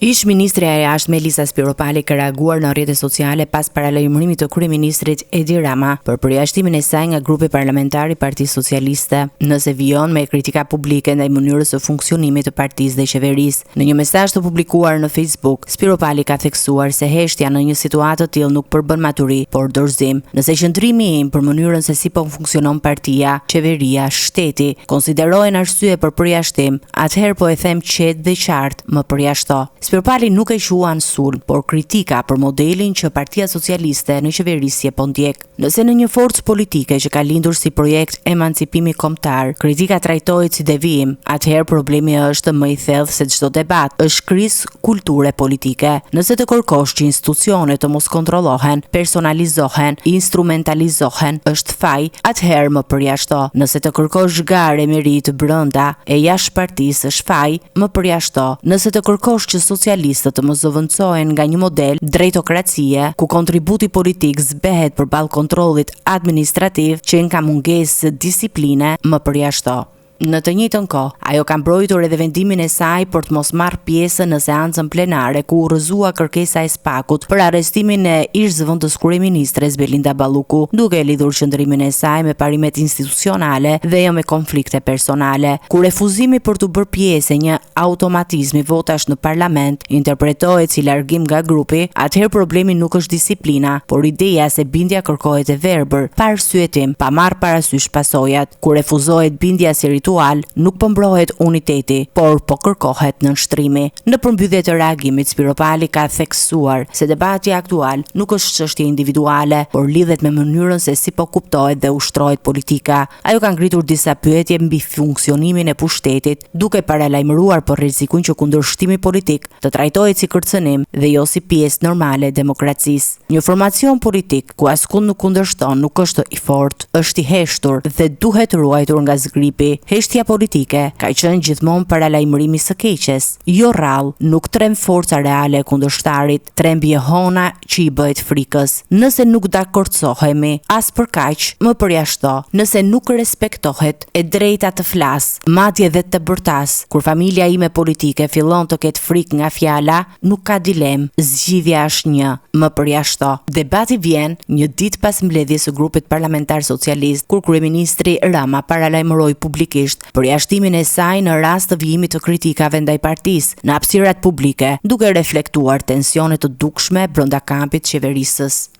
Ish-ministrja e Jashtme Elisa Spiropali ka reaguar në rrjetet sociale pas paralajmërimit të kryeministrit Edi Rama për përjashtimin e saj nga grupi parlamentar i Partisë Socialiste, nëse vijon me kritika publike ndaj mënyrës së funksionimit të partisë dhe qeverisë. Në një mesazh të publikuar në Facebook, Spiropali ka theksuar se heshtja në një situatë të tillë nuk përbën maturi, por dorëzim. Nëse qëndrimi im për mënyrën se si po funksionon partia, qeveria, shteti, konsiderohen arsye për përjashtim, Atëherë po e them qetë dhe qartë, më përjashto. Spiropali nuk e quan sulm, por kritika për modelin që Partia Socialiste në qeverisje po ndjek. Nëse në një forcë politike që ka lindur si projekt emancipimi kombëtar, kritika trajtohet si devijim, atëherë problemi është më i thellë se çdo debat, është krizë kulture politike. Nëse të kërkosh që institucionet të mos kontrollohen, personalizohen, instrumentalizohen, është faj, atëherë më përjashto. Nëse të kërkosh garë e meritë brenda e jashtë partisë është faj, më përjashto. Nëse të kërkosh që socialistët të mos zëvendësohen nga një model drejtokracie, ku kontributi politik zbehet përballë kontrollit administrativ, qenka mungesë disipline, më përjashto. Në të njëjtën kohë, ajo ka mbrojtur edhe vendimin e saj për të mos marrë pjesë në seancën plenare ku u rrëzua kërkesa e SPAK-ut për arrestimin e ish-zëvendëskryeministres Belinda Balluku, duke e lidhur qëndrimin e saj me parimet institucionale dhe jo me konflikte personale. Kur refuzimi për t'u bërë pjesë e një automatizmi votash në parlament interpretohet si largim nga grupi, atëherë problemi nuk është disiplina, por ideja se bindja kërkohet e verbër, pa arsyetim, pa marrë parasysh pasojat. Kur refuzohet bindja si ritual, nuk po mbrohet uniteti, por po kërkohet nënshtrimi. Në përmbyllje të reagimit, Spiropali ka theksuar se debati aktual nuk është çështje individuale, por lidhet me mënyrën se si po kuptohet dhe ushtrohet politika. Ajo ka ngritur disa pyetje mbi funksionimin e pushtetit, duke paralajmëruar për rrezikun që kundërshtimi politik të trajtohet si kërcënim dhe jo si pjesë normale e demokracisë. Një formacion politik ku askund nuk kundërshton nuk është i fortë, është i heshtur dhe duhet ruajtur nga zgripi. Heshtja politike ka qenë gjithmonë paralajmërim i së keqes. Jo rrallë, nuk tremb forca reale e kundërshtarit, tremb jehona që i bëhet frikës. Nëse nuk dakordësohemi as për kaq, më përjashto. Nëse nuk respektohet e drejta të flas, madje dhe të bërtas, kur familja ime politike fillon të ketë frikë nga fjala, Nuk ka dilemë, zgjidhja është një, më përjashto. Debati vjen një ditë pas mbledhjes së grupit parlamentar socialist, kur kryeministri Rama paralajmëroi publikisht përjashtimin e saj në rast të vijimit të kritikave ndaj partisë në hapësirat publike, duke reflektuar tensione të dukshme brenda kampit qeverisës.